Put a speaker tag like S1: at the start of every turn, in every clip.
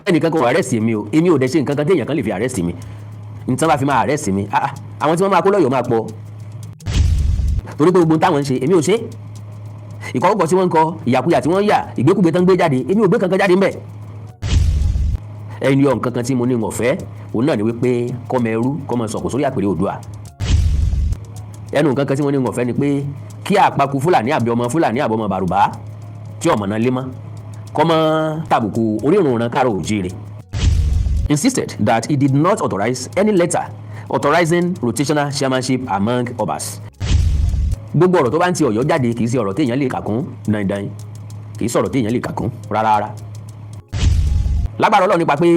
S1: Ẹnìkan kan ò arrest mi o. Èmi ò dẹ̀ ṣe nǹkan kan téèyàn kan lè fi arrest mi. Nǹkan bá fi máa arrest mi, ah, ah, àwọn tí wọ́n máa kó lọ́yọ̀ọ́ máa pọ̀, torí pé gbogbo táwọn ń ṣe, èmi ò ṣe. Ìkọ́kọ̀ tí wọ́n ń kọ, ìyàkuyà tí wọ́n ń yà, ìgbékúgbé tán gbé jáde, èmi ò gbé kankan jáde ńbẹ̀. Ẹni ọ̀ nǹkan kan tí mo ní wọ̀n fẹ́ òun náà ni wípé kọ́mọ ẹrú kọ́mọ sọ̀kò sórí àpèrè Oòduà. Ẹnu nǹkan kan tí mo ní wọ̀n fẹ́ ni pé kí àpapọ̀ Fúlàní àbí ọmọ Fúlàní àbí ọmọ Bàrùbá tí ọmọ náà lé mọ́ kọ́mọ tàbùkù orírun ran káàró òjíire. Insisted that he did not authorize any letter authorizing rotational chairmanship among obas. Gbogbo ọ̀rọ̀ tó bá ń ti Ọ̀yọ́ jáde kì í ṣe ọ̀rọ̀ téèyàn lè kà kún dandan, kì í sọ̀rọ̀ téèyàn lè kà kún rárá rárá. Lágbára Ọlọ́run, nípa pé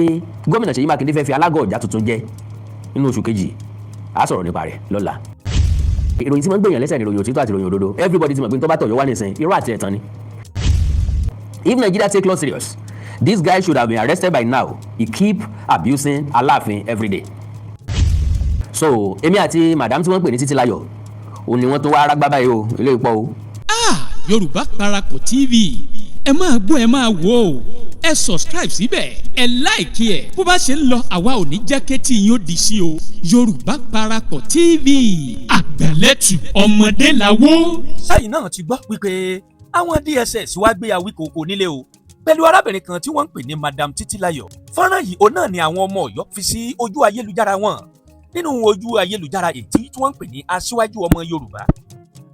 S1: gómìnà Ṣèyí Mákindé fẹ́ fi alágọ̀ ọ̀já tuntun jẹ nínú oṣù kejì, á sọ̀rọ̀ nípa rẹ̀ lọ́la. Ìròyìn tí wọ́n ń gbèyàn lẹ́sẹ̀ ní ìròyìn òtítọ́ àti ìròyìn òdodo. Everybody ti mọ̀ pé tó bá tọ̀yọ́ wá nísìn, irọ́ àti ẹ̀tàn ni. If Nigeria take law serious, this guy should have been arrested by now. He keep abusing Aláàfin every day. So èmi àti madam tí wọ́n ń pè ní Títílayọ̀, òun ni wọ́n tún wá rágbá báyìí o. Eléyìí pọ̀ o.
S2: Ah, Yorùbá Parapọ̀ TV, ẹ máa gbọ́, ẹ máa wò ó. Ẹ subscribe síbẹ̀, ẹ like ẹ̀. Bó bá ṣe ń lọ, àwa ò ní jẹ́ kétí yín ó di sí o. Yorùbá Parapọ̀ TV, àgbẹ̀lẹ̀tù ọmọdé làwọ̀.
S3: Sẹ́yìn náà ti gbọ́ wípé àwọn DSS wá gbé Awíkòkò nílé o, pẹ̀lú arábìnrin kan tí wọ́n ń pè ní Madam Títílayọ̀. Fọ́nrán yìí, òun náà ni àwọn ọmọ Ọ̀yọ́ fi sí ojú ayélujára wọn, nínú ojú ayélujára èyí tí wọ́n ń pè ní Aṣíwájú Ọmọ Yorùbá,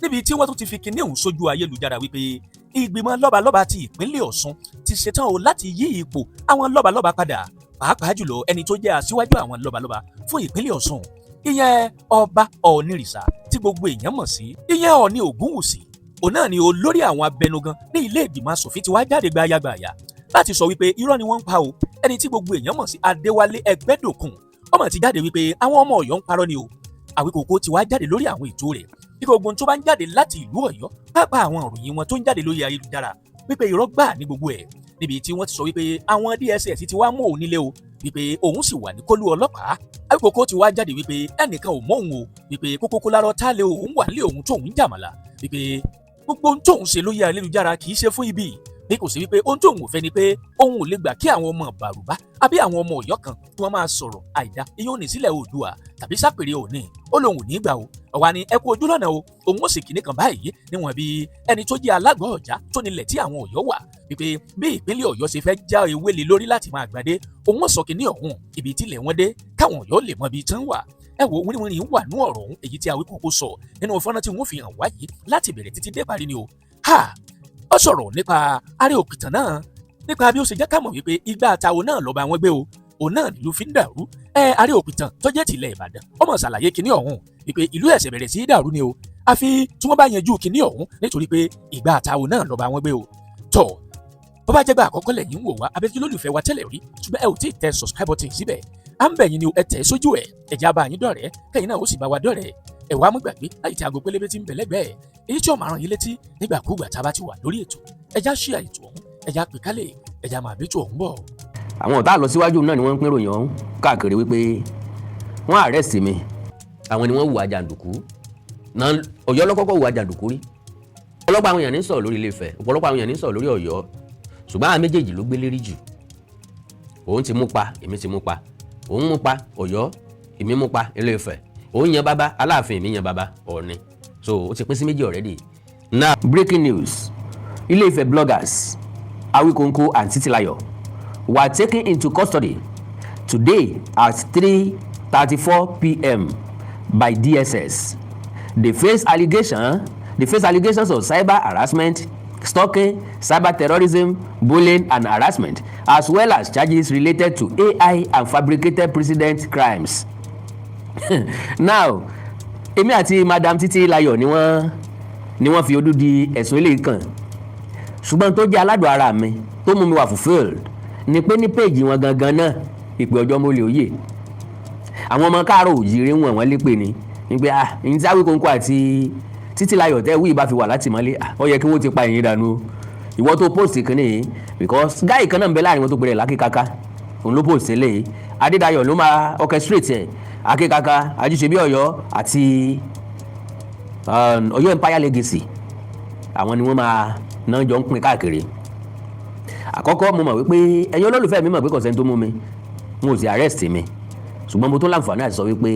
S3: níbi tí wọ́n tún ti fi kinní ọ̀hún sójú ayélujára wípé ìgbìmọ̀ lọ́balọ́ba ti ìpínlẹ̀ Ọ̀ṣun ti ṣetán o láti yí ipò àwọn lọ́balọ́ba padà, pàápàá jùlọ ẹni tó jẹ́ aṣíwájú àwọn lọ́balọ́ba fún ìpínlẹ̀ Ọ̀ṣun, ìyẹn Ọba Ọ̀nìrìsà tí gbogbo èèyàn mọ̀ sí ìyẹn Ọ̀ọ̀ni Ògúnwùsì. Òun náà ni olórí àwọn abẹnugan ní ilé ìgbìmọ̀ asòfin ti wá jáde gbayagbàyà láti sọ wípé irọ́ ni wọ́n ń pa o. Ẹni tí gbogbo èèyàn mọ̀ sí Adéwálé Ẹgbẹ́dòkun ọmọ ti jáde wípé àwọn ọmọ Ọ̀yọ́ ń parọ́ ni o. Àwíkòkò ti wá jáde lórí àwọn ètò rẹ̀ bí gbogbo ohun tó bá ń jáde láti ìlú Ọ̀yọ́, pàápàá àwọn ìròyìn wọn tó ń jáde lórí ayélujára, wípé irọ́ gbà ní gbogbo ẹ̀, níbi tí wọ́n ti sọ wípé àwọn DSS ti wá mú òun nílé o, wípé òun sì wà ní kólú ọlọ́pàá. Àwíkòkò ti wá jáde wípé ẹnìkan ò mọ̀ òun o, wípé kókókó lárọ́ tá lé òun wà nílé òun tóun jàmàlà, wípé gbogbo ohun tóun ṣe lórí ayélujára kì í ṣe fún ibi, bí kò sí wípé ohun tóun ò fẹ́ ni pé òun ò lè gbà kí àwọn ọmọ Bàrùbá àbí àwọn ọmọ Ọ̀yọ́ kan kí wọ́n máa sọ̀rọ̀ àìdá ìyóò ní sílẹ̀ Oòduà tàbí sápèrè òní. Ó lóun ò ní gbà o. Ọ̀wá ni ẹ kú ojú lọ́nà o, òun ó sì kìíní kan báyìí níwọ̀n bí ẹni tó jẹ́ alágọ̀ ọ̀já tó nílẹ̀ tí àwọn Ọ̀yọ́ wà, wípé bí ìpínlẹ̀ Ọ̀yọ́ ṣe fẹ́ já ewé lé lórí láti máa gbàdé, òun ó sọ kìíní ọ̀hún ibi tílẹ̀ wọn dé káwọn Ọ̀yọ́ lè mọ ibi tán wà. Ẹ wo wíníwíní wà nú ọ̀rọ̀ ọ̀hún, èyí tí Awíkókó sọ nínú fọ́nrán tí wọ́n fi hàn wáyé láti bẹ̀rẹ̀ títí dé parí ni o. Ha, ó sọ̀rọ̀ nípa Ààrẹ Òkìtàn náà, nípa bí ó ṣe jẹ́ ká mọ̀ wípé igbá àtàwọn náà lọ́ba wọn gbé o, òun náà nílùú fi ń dàrú. Ẹ Ààrẹ Òkìtàn tó jẹ́ tìlẹ̀ Ìbàdàn, ó mọ̀ ṣàlàyé kinní ọ̀hún wípé ìlú ẹ̀sẹ̀ bẹ̀rẹ̀ sí í dàrú ni o, àfi tí wọ́n bá yanjú kinní ọ̀hún, nítorí pé ìgbà àtàwọn náà lọ́ba wọn gbé o. Tọ́ bó bá jẹ́ gbà àkọ́kọ́ lẹ́yìn ń wò wá, abẹ́jú lólùfẹ́ wa tẹ́lẹ̀ rí, ṣùgbọ́n ẹ ò tí ì tẹ subscribe button síbẹ̀, à ń bẹ̀ yín ni ẹ tẹ̀ sójú ẹ̀. Ẹ̀já bá yín dọ̀rẹ́, kẹ́yìn náà ó sì bá wa dọ̀rẹ́. Ẹ wá mú gbàgbé láti tẹ aago pélébé tí ń bẹ lẹ́gbẹ̀ẹ́, èyí tí ó máa ràn yín létí nígbàkúùgbà tá a bá ti wà lórí ètò. Ẹjá ṣí ètò ọ̀hún, ẹjá pè kálẹ̀, ẹjá máa bí ètò ọ̀hún bọ̀.
S1: Àwọn ọ̀tá lọ síwájú náà ni wọ́n ń pín ròyìn ọ̀hún káàkiri wípé wọ́n arrest mi. Àwọn ni wọ́n hùwà jàǹdùkú náà. Ọ̀yọ́ lọ́kọ́kọ́ hùwà jàǹdùkú rí. Ọ̀pọ̀lọpọ̀ àwọn èèyàn ní sọ̀rọ̀ lórí Ilé-Ifẹ̀, ọ̀pọ̀lọpọ̀ àwọn èèyàn ní sọ̀rọ̀ lórí Ọ̀yọ́, ṣùgbọ́n àwọn méjèèjì ló gbé lérí jù. Òun ti mú pa, èmi ti mú pa. Òun mú pa Ọ̀yọ́, èmi mú pa Ilé-Ifẹ̀. Òun yan bàbá Aláàfin, èmi yan bàbá Ọọ̀ni. So ó ti pín sí méjì already. Now, breaking news: Ilé-Ifẹ̀ bloggers Awikonko and Titilayo were taken into custody today at 3:34 p.m. by DSS. They face allegations of cyber harassment, stalking, cyber terrorism, bullying and harassment, as well as charges related to AI and fabricated precedent crimes. Now, èmi àti Madam Títílayọ̀ ni wọ́n fi ojú di ẹ̀sùn eléyìí kàn, ṣùgbọ́n tó jẹ́ aládùn ara mi tó mú mi wà fulfilled ni pé ní péèjì wọn gangan náà, ìpè ọjọ́ mọ́lẹ̀ òye àwọn ọmọ káàárọ̀ òjìrè ń wọ̀n wọ́n lépè ni ní pé, ah, ní tí Awíkonko àti Títílayọ̀ tẹ́ wí bá fi wà látìmọ́lé, ah, ó yẹ kí wọ́n ti pa ẹ̀yìn dànù o, ìwọ tó post kìíní yìí, because guy kan náà ń bẹ láàrin wọn tó pèrè lákìkaka, òun ló post eléyìí. Adédayọ̀ ló máa orchestrate ẹ̀. Akíkaka, Ajíṣebí Ọ̀yọ́ àti Ọ̀yọ́ Empire Legacy, àwọn ni wọ́n máa náà jọ ń pín káàkiri. Àkọ́kọ́, mo mọ̀ wípé ẹ̀yin olólùfẹ́ mi mọ̀ pé kò sẹ́ni tó mú mi, n ò sì arrest mi, ṣùgbọ́n mo tó láǹfààní àti sọ wípé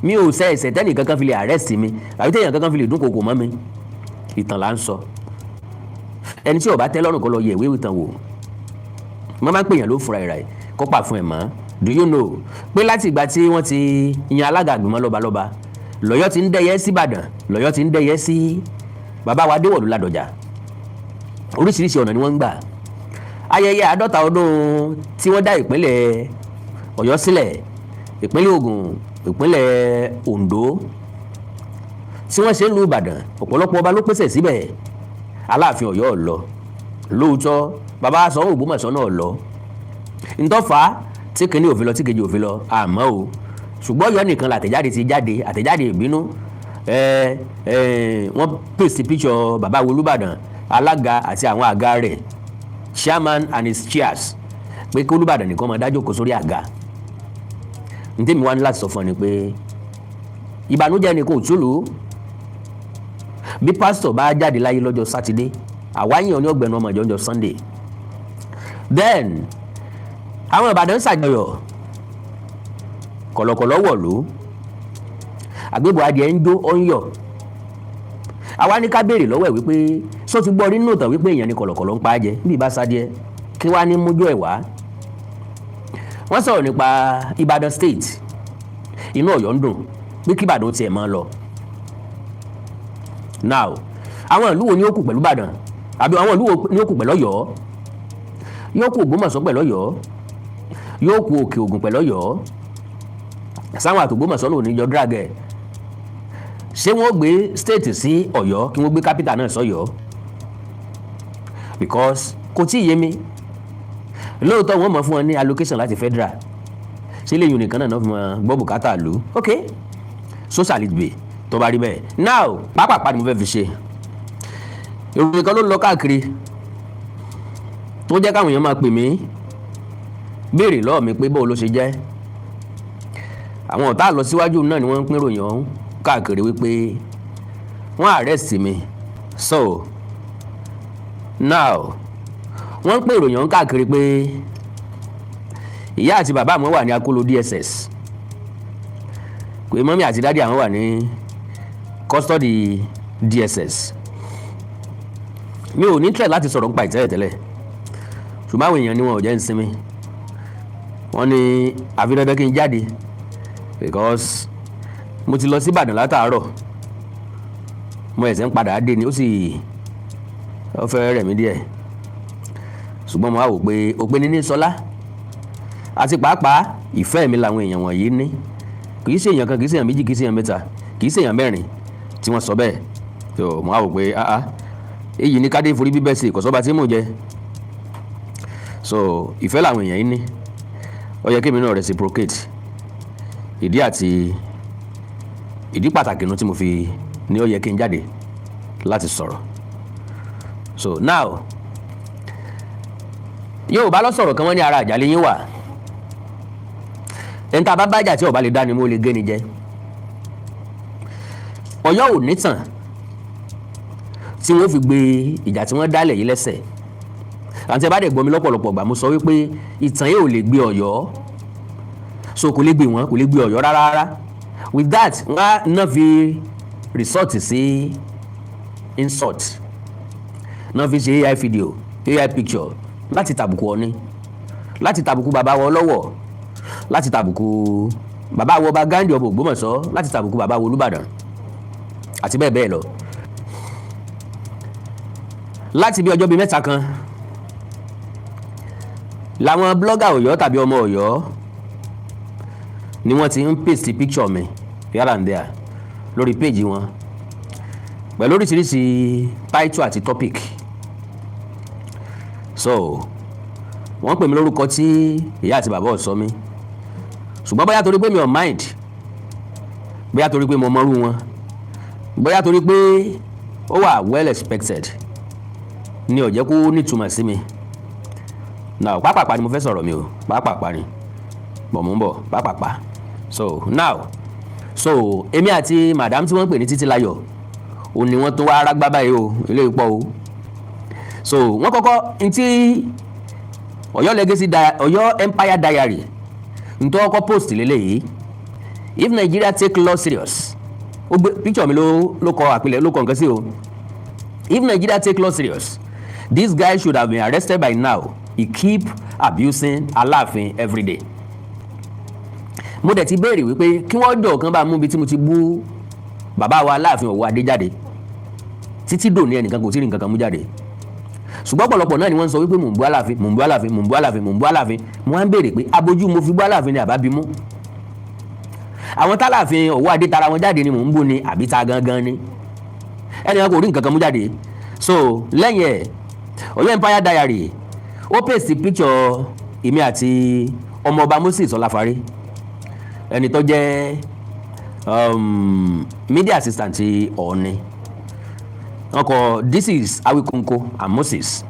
S1: mi ò ṣẹ̀ ẹ̀ṣẹ̀ tẹ́nì kankan fi lè arrest mi àbí tẹ́yàn kankan fi lè dúnkokò mọ́ mi. Ìtàn là ń sọ. Ẹni tí ó bá tẹ́ lọ́rùn, kó lọ yẹ ìwé ìtàn wò. Wọ́n máa ń pèèyàn ló fura ìrà kó pa fún ẹ̀ mọ́. Do you know pé láti ìgbà tí wọ́n ti yan alága àgbìmọ̀ lọ́balọ́ba, lọ́yọ́ ti ń dẹ́yẹ sí Ìbàdàn, lọ́yọ́ ti ń dẹ́yẹ sí bàbá wa Adéwọ̀lú Ládọjà? Oríṣiríṣi ọ̀nà ni wọ́n ń gbà. Ayẹyẹ 50 ọdún tí wọ́n dá ìpínlẹ̀ Ọ̀yọ́ sílẹ̀, ìpínlẹ̀ Ògùn, ìpínlẹ̀ Oǹdó, tí wọ́n ṣe ń lu Ìbàdàn, ọ̀pọ̀lọpọ̀ ọba ló pèsè síbẹ̀. Aláàfin Ọ̀yọ́ lọ lóòótọ́, bàbá Ṣọ̀ún Ògbómọ̀ṣọ́ náà lọ. Ntọ́fà tí kìíní òfin lọ, tí kejì òfin lọ, àmọ́ o, ṣùgbọ́n Ọ̀yọ́ nìkan làtẹ̀jáde ti jáde, àtẹ̀jáde ìbínú. Wọ́n pèsè picture bàbá Olúbàdàn, alága àti àwọn àga rẹ̀, chairman and his chairs, pé kí Olúbàdàn nìkan máa dájókòó sórí àga. Ntẹ́mi wá ní láti sọ fún ọ ni pé ìbànújẹ́ ni kò túlù. Bí pásítọ̀ bá jáde láyé lọ́jọ́ Sátidé, àwáyàn ní ọgbẹ̀nu ọmọ ìjọ́njọ́ Sunday. Then àwọn Ìbàdàn ń ṣàjọyọ̀, kọ̀lọ̀kọ̀lọ̀ wọ̀lú, àgbébọ̀ adìẹ ń jó, ó ń yọ̀. Àwa ní ká béèrè lọ́wọ́ ẹ̀ wípé sọ ti gbọ́ rí nínú ìtàn wípé èèyàn ní kọ̀lọ̀kọ̀lọ̀ ń pa á jẹ bí ìbá sadìẹ kí wàá ní mójú ẹ̀ wá. Wọ́n sọ̀rọ̀ nípa Ìbàdàn state, inú Ọ̀yọ́ ń dùn pé kí Ìbàdàn tiẹ̀ máa lọ. Now, àwọn ìlú wo ni ó kù pẹ̀lú Ìbàdàn, àbí àwọn ìlú wo ni ó kù pẹ̀lú Ọ̀yọ́? Yóò kù Ògbómọ̀ṣọ́ pẹ̀lú Ọ̀yọ́, yóò kù Òkè Ògùn pẹ̀lú Ọ̀yọ́. Sáwọn àtògbómọ̀ṣọ́ lò ní jọ drag ẹ̀. Ṣé wọ́n gbé state sí Ọ̀yọ́, kí wọ́n gbé capital náà sọ́yọ́? Because kò tí ì yé mi. Lóòótọ́, wọ́n mọ̀ fún wọn ní allocation láti federal. Ṣé lẹ́yìn nìkan náà fi mọ̀ gbọ́ bùkátà lù? Ok, so shall it be. Tó bá rí bẹ́ẹ̀, now, pápápá ni mo fẹ́ fi ṣe. Ìròyìn kan ló ń lọ káàkiri tó jẹ́ káwọn èèyàn máa pè mí, béèrè lọ́wọ́ mi pé báwo ló ṣe jẹ́. Àwọn ọ̀tá lọ síwájú náà ni wọ́n ń pín ròyìn ọ̀hún káàkiri wípé wọ́n arrest mi. So now, wọ́n ń pín ìròyìn ọ̀hún káàkiri pé ìyá àti bàbá àwọn wà ní akóló DSS, pé mummy àti daddy àwọn wà ní custody DSS. Mi ò ní tẹ̀ láti sọ̀rọ̀ nípa ìtẹ́lẹ̀ tẹ́lẹ̀, ṣùgbọ́n àwọn èèyàn ni wọn ò jẹ́ ń sinmi. Wọ́n ní àfi dandan kí n jáde, because mo ti lọ sí Ìbàdàn látàárọ̀, mo ẹ̀sẹ̀ ń padà dé ni, ó sì ó fẹ́ rẹ̀ mí díẹ̀. Ṣùgbọ́n mo wá wò pé òpin ní sọlá àti pàápàá ìfẹ́ mi làwọn èèyàn wọ̀nyí ní. Kì í ṣe èèyàn kan, kì í ṣe èèyàn méjì, kì í ṣe èèyàn mẹ́ta, kì í ṣe èèyàn mẹ́rin tí wọ́n sọ bẹ́ẹ̀ tó. Mo wá wò pé ah ah, èyí ní kádé forí bíbẹ́ sí ìkọ̀sọ́ba tí mò ń jẹ. So ìfẹ́ làwọn èèyàn yìí ní, ó yẹ kémi náà reciprocate. Ìdí àti ìdí pàtàkì nu tí mo fi ní ó yẹ kí n jáde láti sọ̀rọ̀. So now, Yorùbá lọ sọ̀rọ̀ kan, wọ́n ní ara àjálẹ̀ yín wà. Ẹni tá a bá bájà tí ọba lè dá ni mo lè gé ni jẹ. Ọ̀yọ́ ò nítàn tí wọ́n fi gbé ìjà tí wọ́n dálẹ̀ yìí lẹ́sẹ̀. Àti ẹ bá dẹ̀ gbọ́ mi lọ́pọ̀lọpọ̀ gbà, mo sọ wípé ìtàn yìí ò lè gbé Ọ̀yọ́, so kò lè gbé wọn, kò lè gbé Ọ̀yọ́ rárá rárá. With that, wọ́n á náà fi resort sí insult, náà fi ṣe AI video, AI picture láti tàbùkù Ọ̀ni, láti tàbùkù bàbá wọn lọ́wọ́, láti tàbùkù bàbá wọn ọba Ghandi ọba Ògbómọ̀ṣọ́, láti tàbùkù bàbá wọn Olúbàdàn àti bẹ́ẹ̀ bẹ́ẹ̀ lọ. Láti bí ọjọ́ bíi 3 kan làwọn blogger Ọ̀yọ́ tàbí ọmọ Ọ̀yọ́ ni wọ́n ti ń paste picture mi here and there lórí page wọn pẹ̀lú oríṣiríṣi title àti topic. So wọ́n pè mí lórúkọ tí ìyá àti bàbá ò sọ mí, ṣùgbọ́n bóyá torí pé mi ò mind, bóyá torí pé mo mọrú wọn, bóyá torí pé ó wà well expected ni ò jẹ́ kó nítumọ̀ sí mi. Now, pápápá ni mo fẹ́ sọ̀rọ̀ mi o, pápápá ni bọ̀, mò ń bọ̀, pápápá. So now, so èmi àti madam tí wọ́n ń pè ní Títílayọ̀, òun ni wọ́n tún wá rágbá báyìí o. Eléyìí pọ̀ o. So wọ́n kọ́kọ́ ntí Ọ̀yọ́ Legacy Ọ̀yọ́ Empire Diary ntọ́ ọkọ̀ post lélẹ́yìí: "If Nigeria take law serious." Ó gbé picture mi, ló kọ àpilẹ̀, ló kọ nǹkan sí o. "If Nigeria take law serious, this guy should have been arrested by now. He keep abusing Aláàfin everyday." Mo dẹ̀ ti béèrè wípé kí wọ́n jọ̀ kán bá mú ibi tí mo ti bú bàbá wa Aláàfin Ọ̀wọ́adé jáde. Títí dòní, ẹnìkan kò tí ì rí nǹkan kan mú jáde, ṣùgbọ́n ọ̀pọ̀lọpọ̀ náà ni wọ́n ń sọ wípé mò ń bú Aláàfin, mò ń bú Aláàfin, mò ń bú Aláàfin, mò ń bú Aláàfin. Mo wá ń béèrè pé abojú mo fi bú Aláàfin ni àbá bímú àwọn tálàfin Ọ̀wọ́adé tara wọn jáde ni mò ń bú ni, àbí ta gangan ni? Ẹnìkan kò rí nǹkan kan mú jáde. So lẹ́yìn ẹ̀, Ọ̀yọ́ Empire Diary ó paste picture èmi àti ọmọọba Moses Ọláfárẹ́, ẹni tó jẹ́ media assistant ti Ọọ̀ni. Wọ́n kọ, "This is Awikonko and Moses.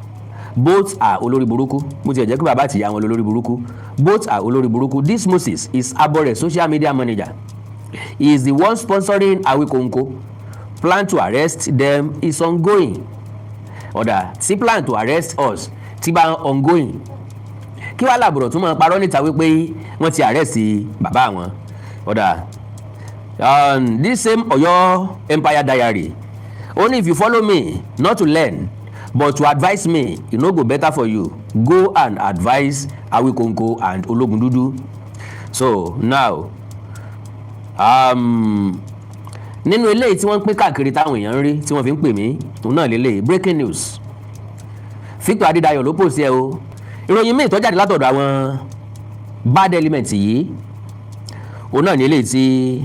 S1: Both are olórí burúkú." Mo ti ẹ̀ jẹ́ kí bàbá àtìyá wọn lolórí burúkú. "Both are olórí burúkú. This Moses is Abore social media manager. He is the one sponsoring Awikonko. Plan to arrest them is ongoing." Ọ̀dà tí plan to arrest us tí bá ongoing, kí wàá làbùrọ̀ tún máa parọ́ níta wípé wọ́n ti arrest bàbá wọn? Ọ̀dà, this same Ọ̀yọ́ Empire Diary, only if you follow me not to learn but to advise me, e no go better for you. Go and advise Awikonko and Ológundudu. So now, nínú eléyìí tí wọ́n ń pín káàkiri táwọn èèyàn ń rí tí wọ́n fi ń pè mí, òun náà lélẹ̀. Breaking news, Victor Adédayọ̀ ló pòsí ẹ o. Ìròyìn míì tó jáde látọ̀dọ̀ àwọn bad element yìí, òun náà ní eléyìí tí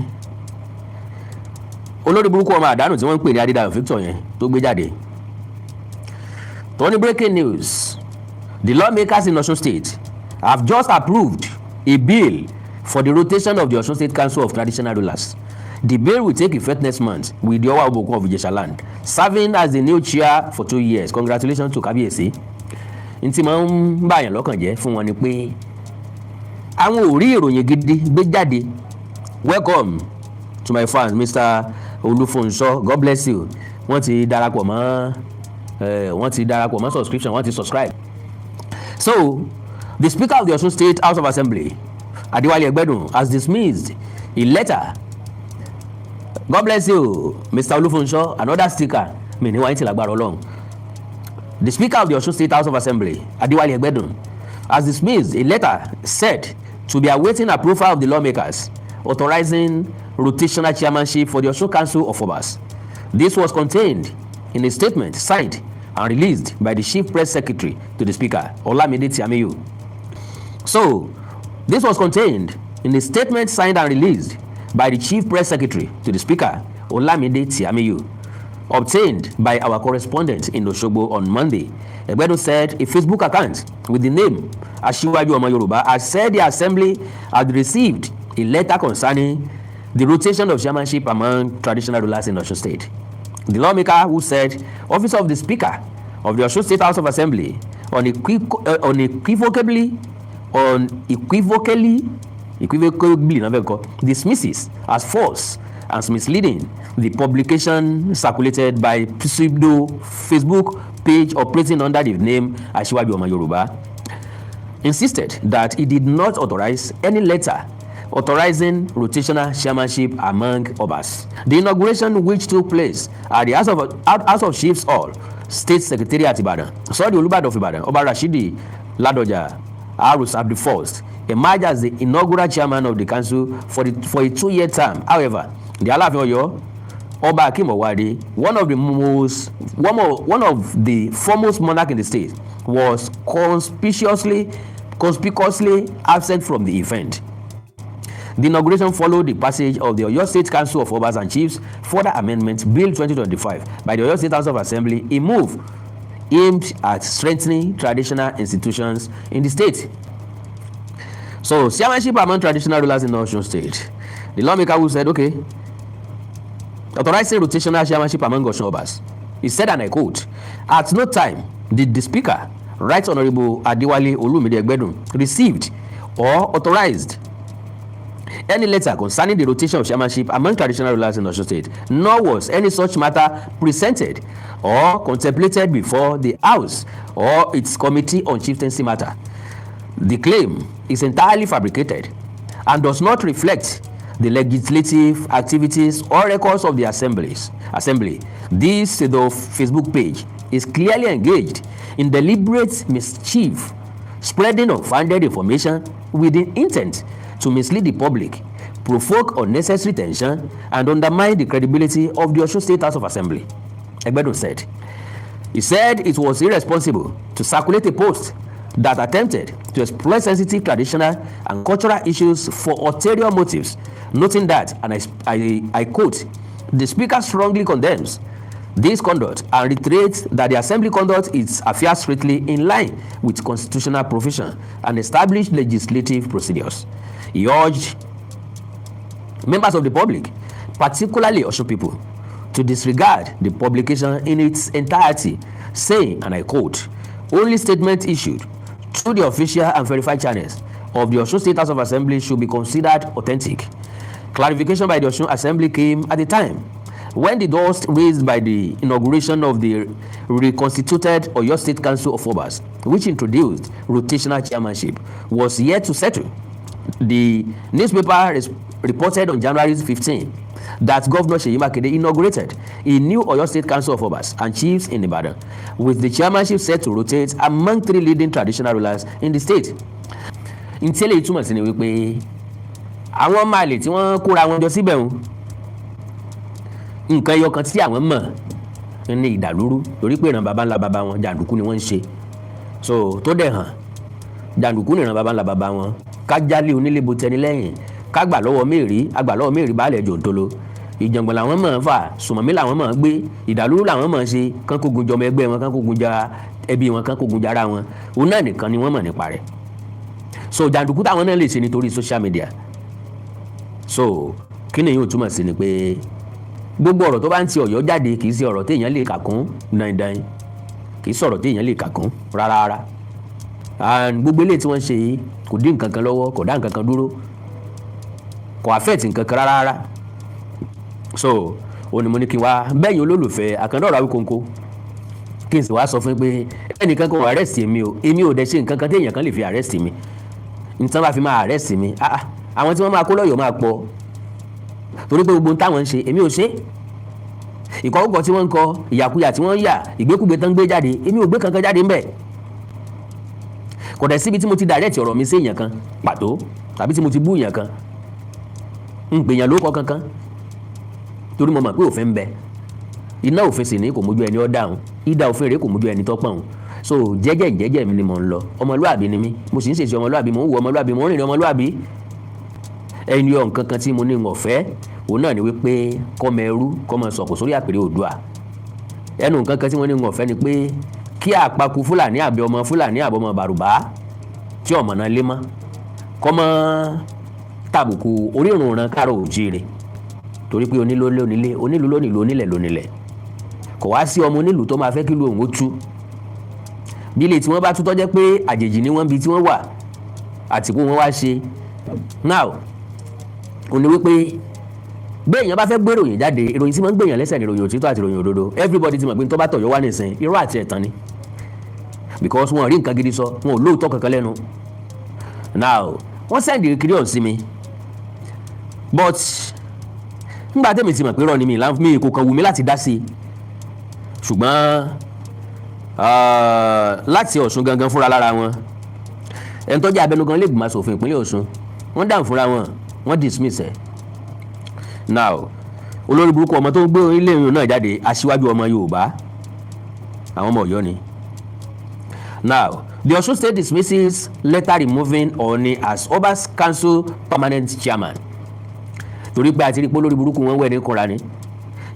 S1: olórí burúkú ọmọ àdánù tí wọ́n ń pè ní Adédayọ̀ Victor yẹn tó gbé jáde, tó ní, "Breaking news: the lawmakers in Osun State have just approved a bill for the rotation of the Osun State Council of Traditional Rulers. The bill will take effect next month, with the Owa Obokun of Ijeshaland serving as the new chair for 2 years. Congratulations to Kabiyesi." N tí máa ń bàyàn lọ́kàn jẹ́ fún wọn ni pé àwọn ò rí ìròyìn gidi gbé jáde. Welcome to my fans, Mr. Olúfúnṣọ́, God bless you. Wọ́n ti darapọ̀ mọ́ subscription, wọ́n ti subscribe. So the Speaker of the Osun State House of Assembly, Adewale Egbedun, has dismissed a letter. God bless you, Mr. Olúfúnṣọ́. Another sticker mi ní wáyé tí lágbára Ọlọ́run. The Speaker of the Osun State House of Assembly, Adewale Egbedun, has dismissed a letter said to be awaiting approval of the lawmakers authorizing rotational chairmanship for the Osun Council of Obas. This was contained in a statement signed and released by the Chief Press Secretary to the Speaker, Olamide Tiamiyu. So, this was contained in a statement signed and released by the Chief Press Secretary to the Speaker, Olamide Tiamiyu, obtained by our correspondent in Osogbo on Monday. Egbedun said a Facebook account with the name Asiwaju Omo Yoruba has said the assembly had received a letter concerning the rotation of chairmanship among traditional rulers in Osun State. The lawmaker, who said Office of the Speaker of the Osun State House of Assembly unequivocally, dismisses as false and misleading the publication circulated by pseudo Facebook page operating under the name Asiwaju Omo Yoruba, insisted that he did not authorize any letter authorizing rotational chairmanship among Obas. The inauguration, which took place at the House of Chiefs Hall, State Secretariat, Ibadan, saw the Olubadan of Ibadan, Oba Rashidi Ladoja Arusab the First, emerge as the inaugural chairman of the council for a 2-year term. However, the Alaafin Oyo, Oba Akeem Owoade, one of the foremost monarch in the state, was conspicuously absent from the event. The inauguration followed the passage of the Oyo State Council of Obas and Chiefs Further Amendment Bill 2025 by the Oyo State House of Assembly, a move aimed at strengthening traditional institutions in the state. So, chairmanship among traditional rulers in Osun State. The lawmaker who said, okay, authorizing rotational chairmanship among Osun Obas. He said, and I quote, "At no time did the Speaker, Right Honorable Adewale Olumide Egbedun, received or authorized any letter concerning the rotation of chairmanship among traditional rulers in Osun State, nor was any such matter presented or contemplated before the House or its Committee on Chieftaincy Matter." The claim is entirely fabricated and does not reflect the legislative activities or records of the assembly. This pseudo Facebook page is clearly engaged in deliberate mischief, spreading unfounded information with the intent to mislead the public, provoke unnecessary tension, and undermine the credibility of the Osun State House of Assembly, Egbedun said. He said it was irresponsible to circulate a post that attempted to exploit sensitive traditional and cultural issues for ulterior motives, noting that, and I quote, "The speaker strongly condemns this conduct and reiterates that the assembly conducts its affairs strictly in line with constitutional provision and established legislative procedures." He urged members of the public, particularly Osun people, to disregard the publication in its entirety, saying, and I quote, "Only statements issued through the official and verified channels of the Osun State House of Assembly should be considered authentic." Clarification by the Osun Assembly came at a time when the dust raised by the inauguration of the reconstituted Oyo State Council of Obas, which introduced rotational chairmanship, was yet to settle. The newspaper reported on January 15 that Governor Seyi Makinde inaugurated a new Oyo State Council of Obas and Chiefs in Ibadan, with the chairmanship set to rotate among three leading traditional rulers in the state. Ntí eléyìí túmọ̀ sí ni wípé àwọn ọmọ àlè tí wọ́n kóra wọn jọ síbẹ̀ ń nǹkan ẹyọ kan tí àwọn mọ̀ ní ìdàlúrú, torí pé ìran baba ńlá baba wọn, jàǹdùkú ni wọ́n ń ṣe. So tó dẹ̀ hàn, jàǹdùkú ní ìran baba ńlá baba wọn. Kájálé onílé bo tẹni lẹ́yìn, kágbà lọ́wọ́ mẹ́rì, àgbà lọ́wọ́ mẹ́rì, baálẹ̀ jòǹtolo. Ìjàngbọ̀n làwọn mọ̀ ń fà, sùmọ̀mí làwọn mọ̀ ń gbé, ìdàlúrú làwọn mọ̀ ń ṣe. Kán kógun jọmọ ẹgbẹ́ wọn, kán kógun ja ẹbí wọn, kán kógun jara wọn, òun náà nìkan ni wọ́n mọ̀ nípa rẹ̀. So jàǹdùkú táwọn náà lè ṣe nítorí social media. So kí ni yóò túmọ̀ sí ni pé gbogbo ọ̀rọ̀ tó bá ń ti Ọ̀yọ́ jáde kì í ṣe ọ̀rọ̀ téèyàn lè kà kún dandan, kì í sọ̀rọ̀ téèyàn lè kà kún rárá rárá. And gbogbo eléyìí tí wọ́n ṣe yìí kò dín nǹkan kan lọ́wọ́, kò dá nǹkan kan dúró, kò affect nǹkan kan rárá rárá. So ó ní mo ní kí n wá bẹ́yìn olólùfẹ́ Àkàndá Ọ̀rọ̀ Awíkonko, kí n sì wá sọ fún yín pé ẹnìkan kan ò arrest èmi o. Èmi ò dẹ̀ ṣe nǹkan kan téèyàn kan lè fi arrest mi. Nǹkan bá fi máa arrest mi, ah ah, àwọn tí wọ́n máa kó lọ́yọ̀ọ́ máa pọ̀, torí pé gbogbo ohun táwọn ń ṣe, èmi ò ṣe. Ìkọkúkọ tí wọ́n ń kọ, ìyàkuyà tí wọ́n ń yà, ìgbékúgbé tán ń gbé jáde, èmi ò gbé kankan jáde ńbẹ̀. Kò dẹ̀ síbi tí mo ti direct ọ̀rọ̀ mi sí èèyàn kan pàtó tàbí tí mo ti bú èèyàn kan, ń pè èèyàn lórúkọ kankan, torí mo mọ̀ pé òfin ń bẹ. Iná òfin sì ní kò mójú ẹni ọ́ dáhùn, ìdá òfin rèé kò mójú ẹni tó pọ̀n. So jẹ́jẹ́ jẹ́jẹ́ mi ni mò ń lọ. Ọmọlúàbí ni mí, mo sì ń ṣèṣe ọmọlúàbí, mò ń wo ọmọlúàbí, mò ń rìnrìn ọmọlúàbí. Ẹni yọ nǹkan kan tí mo ní ń ọ̀fẹ́, òun náà ni wípé kọ́mọ ẹrú kọ́mọ sọ̀kò sórí àpèrè Oòduà. Ẹnu nǹkan kan tí wọ́n ní ń ọ̀fẹ́ ni pé kí àpakù Fúlàní àbí ọmọ Fúlàní àbí ọmọ Bàrùbá tí ọmọ náà lé mọ́ kọ́mọ tàbùkù orírun ran káàrọ̀ òjíire, torí pé onílé lónílé, onílù lónílù, onílẹ̀ lónílẹ̀. Kò wá sí ọmọ onílù tó máa fẹ́ kí lu òun ó tú. Bí ilé tí wọ́n bá tú tọ́jẹ́ pé àjèjì ni wọ́n bí tí wọ́n wà àtìkú wọn wá ṣe now, ò ní wípé gbé èèyàn bá fẹ́ gbé ìròyìn jáde, ìròyìn tí wọ́n ń gbèyàn lẹ́sẹ̀ ní ìròyìn òtítọ́ àti ìròyìn òdodo. Everybody ti mọ̀ pé tó bá tọ̀yọ́ wá nìsín, irọ́ àti ẹ̀tàn ni, because wọn ò rí nǹkan gidi sọ, wọn ò lóòótọ́ kankan lẹ́nu. Now wọ́n send kiri ọ̀hún sí mi, but nígbà tẹ́mi ti mọ̀ pé irọ́ ni, mi kò kàn wù mí láti dá sí i. Ṣùgbọ́n láti Ọ̀ṣun gangan fúnra lára wọn, ẹni tó jẹ́ abẹnugan lè gbìmọ̀ aṣòfin ìpínlẹ̀ Ọ̀ṣun, wọ́n dáhùn fúnra wọn, wọ́n dismiss ẹ̀. Now olórí burúkú ọmọ tó ń gbé ilé ìrìn náà jáde, aṣíwájú ọmọ Yorùbá, àwọn ọmọ Ọ̀yọ́ ni. Now the Ọ̀ṣun State dismisses letter removing Ọọ̀ni as Obas Council permanent chairman, torí pé àti rí pé olórí burúkú wọn wẹ̀ ní kúnra ni.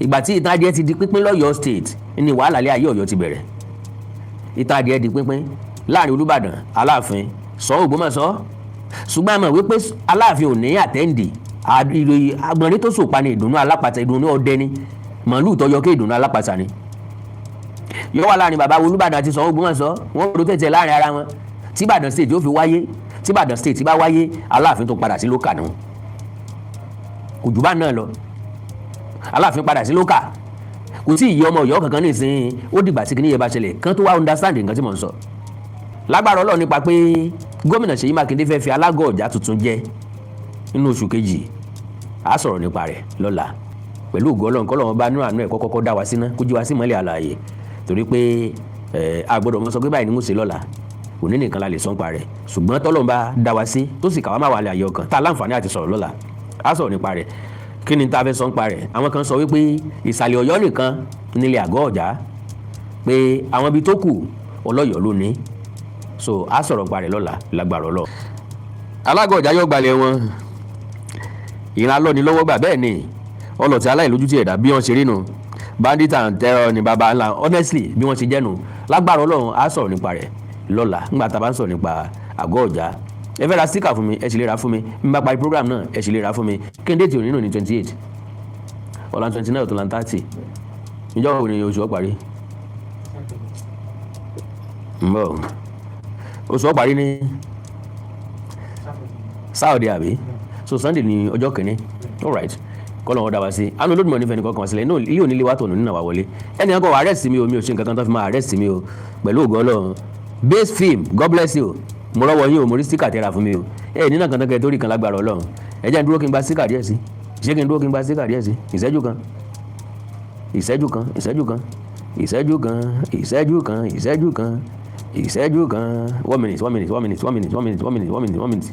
S1: Ìgbà tí ìtàn adìẹ ti di pínpín lọ́yọ̀ọ́ State ní wàhálà lé ayé Ọ̀yọ́ ti bẹ̀rẹ̀. Ìtàn adìẹ di pínpín láàrin Olúbàdàn, Aláàfin, Ṣọ̀ún Ògbómọ̀ṣọ́. Ṣùgbọ́n a mọ̀ wípé Aláàfin ò ní attend. Ìròyìn agbọ̀nrín tó sòpa ní ìdùnnú alápàtà, ìdùnnú ọdẹ ni màálù tó yọ kí ìdùnnú alápàtà ni yọ wà láàrin bàbá Olúbàdàn àti Ṣọ̀ún Ògbómọ̀ṣọ́. Wọ́n rotate láàrin ara wọn tí Ìbàdàn State yóò fi wáyé. Tí Ìbàdàn State bá wáyé, Aláàfin tó padà sí local náà, kò jù bá náà lọ. Aláàfin padà sí local. Kò sí ìyá ọmọ Ọ̀yọ́ kankan nísìnyí. Ó dìgbà tí kìnìyẹn bá ṣẹlẹ̀ kán tó wá understand nǹkan tí mò ń sọ. Lágbára Ọlọ́run, nípa pé gómìnà Ṣèyí Mákindé fẹ́ fi alágọ̀ ọ̀já tuntun jẹ nínú oṣù kejì, á sọ̀rọ̀ nípa rẹ̀ lọ́la pẹ̀lú ògo Ọlọ́run. Kọ́lọ́run bá nínú àánú ẹ̀ kọ́kọ́ dá wa síná, kó jí wa sí mọ́lẹ̀ àlàyé, torí pé a gbọ́dọ̀ mọ sọ pé báyìí ni mo ṣe lọ́la. Òní nìkan la lè sọ nípa rẹ̀, ṣùgbọ́n tọ́lọ́run bá dá wa sí, tó sì kàwá má wà lè àyè ọkàn tá a láǹfààní àti sọ̀rọ̀ lọ́la, á sọ̀rọ̀ nípa rẹ̀. Kí ni tá a fẹ́ sọ nípa rẹ̀? Àwọn kan sọ wípé ìsàlẹ̀ Ọ̀yọ́ nìkan nílé àgọ́ ọ̀já, pé àwọn ibi tó kù ọlọ́yọ̀ọ́ ló ní. So á sọ̀rọ̀ nípa rẹ̀ lọ́la lágbára Ọlọ́run. Alágọ̀ ọ̀já yóò gbalẹ̀ wọn, ìran alọ́ni lọ́wọ́ gbà. Bẹ́ẹ̀ ni ọlọ́tí aláìlójútì ẹ̀dá bí wọ́n ṣe rí nu, bandit and terror ni baba ńlá. Honestly, bí wọ́n ṣe jẹ́nu, lágbára Ọlọ́run, á sọ̀rọ̀ nípa rẹ̀ lọ́la nígbà tá a bá ń sọ̀rọ̀ nípa àgọ́ ọ̀já. Ẹ fẹ́ ra sticker fún mi, ẹ sì lè ra fún mi. Bí n bá parí program náà, ẹ sì lè ra fún mi. Kí n date òní nù ní 28, ọ̀la 29, ọ̀túnla 30. Ìjọ́ wo ni oṣù ó parí? Ń bọ̀, oṣù ó parí ní Saturday, àbí? So Sunday ní ọjọ́ kìíní. All right, kọ́lọ̀ wọn dá wa sí. Àánú Olódùmarè nífẹ̀ẹ́ nìkan kan sílẹ̀ inú ilé òní lé wa tọ̀nù nínú àwa wọlé. Ẹnì kan kò arrest mi o, mi ò ṣe nǹkan kan tó fi máa arrest mi o, pẹ̀lú ògo Ọlọ́run. Base film, God bless you. Mo rọ́wọ́ yín o, mo rí sticker tẹ́ra fún mi o. Ẹ nínú kan tán kẹ́ tó rí kan, lágbára Ọlọ́run. Ẹ jẹ́ n dúró kí n gba sticker díẹ̀ sí. Ṣé kí n dúró kí n gba sticker díẹ̀ sí? Ìṣẹ́jú kan, ìṣẹ́jú kan, ìṣẹ́jú kan, ìṣẹ́jú kan, ìṣẹ́jú kan, ìṣẹ́jú kan, ìṣẹ́jú kan. One minute, one minute, one minute, one minute, one minute, one minute, one minute, one minute.